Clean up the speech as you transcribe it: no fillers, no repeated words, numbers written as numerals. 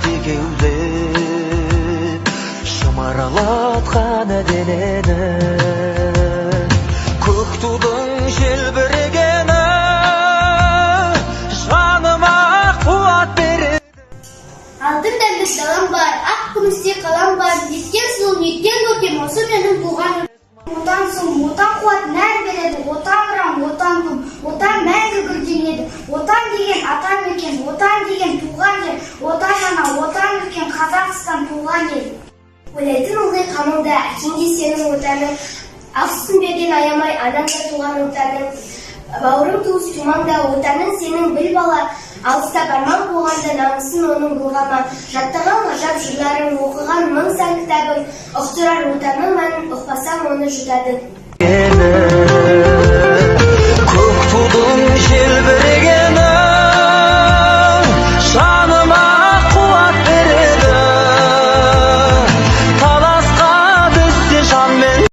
текеулеп, шымырлатқан денені. Көк тудың желбірегені жаныма қуат береді. Алтын дәнді далам бар, ақ күмістей қалам бар, неткен сұлу, неткен көркем осы менің туған Отансың, Отан қуат нәр береді, Отан ұран, Отан туым, Отан мәңгі гүлденеді. Отан деген атамекен, Отан деген туған жер, Отан ана, Отан үлкен Қазақстан, туған ел. Ойлайтын ылғи қамыңда, әкең де сенің Отаның, ақ сүтін берген аямай, анаң да туған Отаның. Бауырың, туыс тумаң да Отаның сенің, біл, бала. Алыстап арман қуғанда, намысын оның былғама. Жаттаған ғажап жырларың, оқыған мың сан кітабың, ұқтырар Отанның мәнін, ұқпасаң, оны жұтады. Мені.